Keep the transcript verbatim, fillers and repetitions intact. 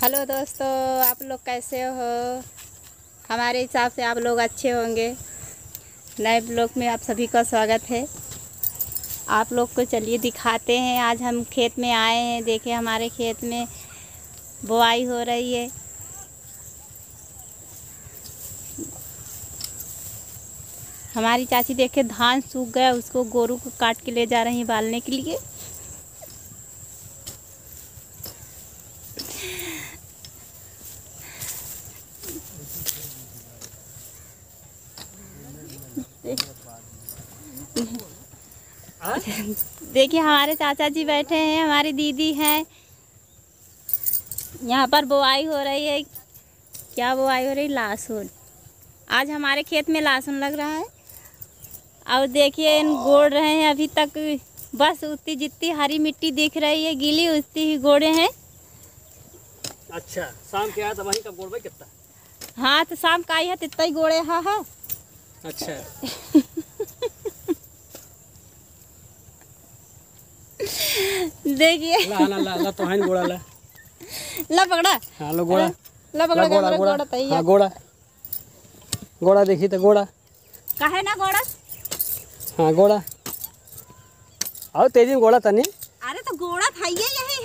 हेलो दोस्तों, आप लोग कैसे हो? हमारे हिसाब से आप लोग अच्छे होंगे। नए ब्लॉग में आप सभी का स्वागत है। आप लोग को चलिए दिखाते हैं, आज हम खेत में आए हैं। देखिए, हमारे खेत में बोआई हो रही है। हमारी चाची देखे, धान सूख गया, उसको गोरू को काट के ले जा रही हैं बालने के लिए। देखिए, हमारे चाचा जी बैठे हैं, हमारी दीदी हैं। यहाँ पर बोआई हो रही है। क्या बोआई हो रही? लहसुन। आज हमारे खेत में लहसुन लग रहा है। और देखिए, इन गोड़ रहे हैं अभी तक, बस उतनी जितनी हरी मिट्टी दिख रही है गीली, उतनी ही गोड़े हैं। अच्छा, शाम के आया तो वहीं कब गोड़ भाई कितना? हाँ, तो शाम का आई है, तितना ही गोड़े हा, हा। अच्छा। देखिए। ला, ला, ला, ला, तो है गोड़ा ला। ला पकड़ा। हाँ, लो गोड़ा। ला पकड़ा, ला गोड़ा, गोड़ा, गोड़ा। गोड़ा तैयार। हाँ, गोड़ा। गोड़ा देखी तो गोड़ा। काहे ना गोड़ा? हाँ, गोड़ा। आओ तेजी में गोड़ा तनी। अरे तो गोड़ा था ये, यही